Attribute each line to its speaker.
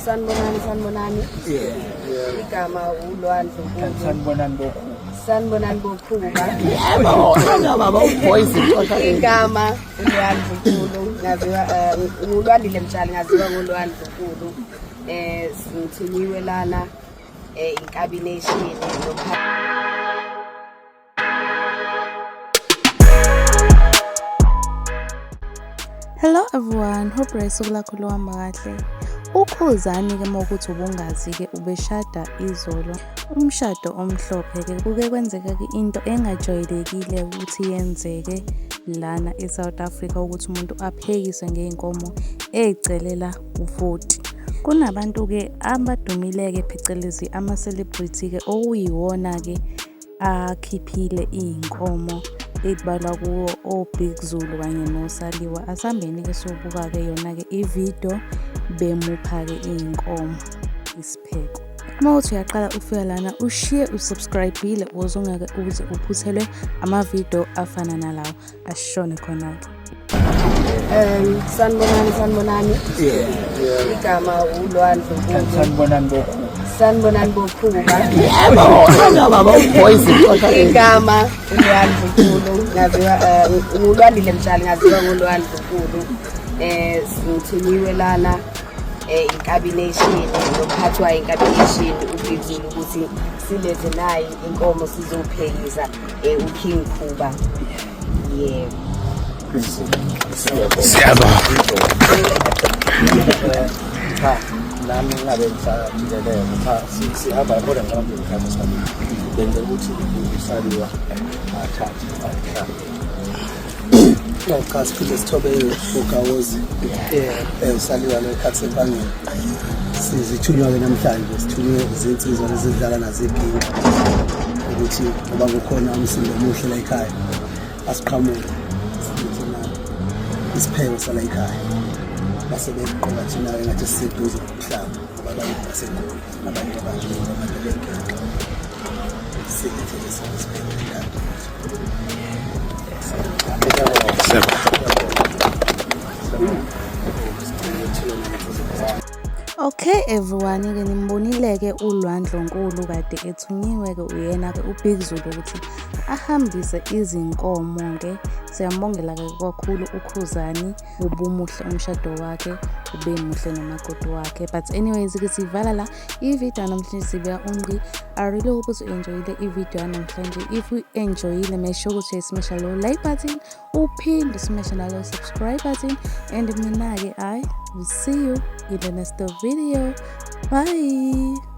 Speaker 1: Sanibonani, sanibonani.
Speaker 2: Yeah.
Speaker 1: Igama uLwandle Nkulu.
Speaker 2: Sanibonani bokhu.
Speaker 1: Sanibonani bokhuba.
Speaker 3: Yebo, baba uvoice uxosha.
Speaker 1: Igama uLwandle Nkulu ngaziwa uLwandile Mtshali, ngaziwa ngoLwandle Nkulu. Ngithunyiwe lana Inkabi Nation.
Speaker 4: Hello everyone, hope usuku lakho luhamba kahle. Ukhuzani-ke uma ukuthi ubungazi-ke ubeshada izolo. Umshado omhlophe-ke kuke kwenzeka-ke into engajwayelekile ukuthi yenzeke lana e-South Africa, ukuthi umuntu aphekiswe ngey'nkomo ey'celela u-40. Kunabantu-ke abadumile-ke phecelezi ama-celebrity-ke okuyiwona-ke akhiphile iy'nkomo ekubalwa kuwo o-Big Zulu kanye noSaliwa. Asambeni-ke sobuka-ke yona-ke ividiyo bemupha-ke iy'nkomo isipheko. Uma uthi uyaqala ukufika lana ushiye usubscribe-ile ukuze ungeke uze uphuthelwe amavidiyo afana nalawo. Ashone khona-ke.
Speaker 1: Sanibonani, sanibonani.
Speaker 2: Yeah.
Speaker 1: Igama uLwandle Nkulu.
Speaker 2: Sanibonani bokhu.
Speaker 1: Sanibonani bokhuba.
Speaker 3: Yebo, baba uvoice uxosha.
Speaker 1: Igama uLwandle Nkulu ngaziwa uLwandile Mtshali, ngaziwa ngoLwandle Nkulu. Ngithunyiwe lana Inkabi Nation nomphathi wayo Inkabi Nation uBig Zulu ukuthi silethe nayi inkomo sizophekisa uKing Khuba. Yebo.
Speaker 2: Siyabonga. Cha, nami ngingabe ngisajikelele. Cha, sihamba kodwa ngicabanga ngikhathi sami. Bengicela ukuthi usaliwa athathe ahlale.
Speaker 5: Cha, siphinde sithobe ugawozi usaliwa lo ekhathi sempangeni. Sizithunywa-ke namhlanje, sithunywe izinsizwa lezidlala nazo iginqa ukuthi ngoba kukhona umsindo omuhle la ekhaya asiqhamuke sithi na isipheko sala ekhaya base beqoka thina-ke ngathi siseduze ngokuhlaba ngoba abanye baseGoli, abanye abantu begenxa silethele sona isipheko ekhaya.
Speaker 4: Okay everyone-ke nimbonile-ke uLwandle Nkulu kade ethunyiwe-ke uyena-ke uBig Zulu ukuthi ahambise izinkomo-ke. Siyambongela-ke kakhulu uKhuzani, ubumuhle umshado wakhe, ube muhle nomakoti wakhe. But anyways-ke sivala la ividiyo yanamhlanje, sibeka ungqi. I really hope ukuthi u-enjoyile ividiyo yanamhlanje. If you enjoyile, make sure ukuthi uyayismasha lo like button, uphinde usmashe nalo subscribe button, and mina-ke I will see you in the next video. Bye.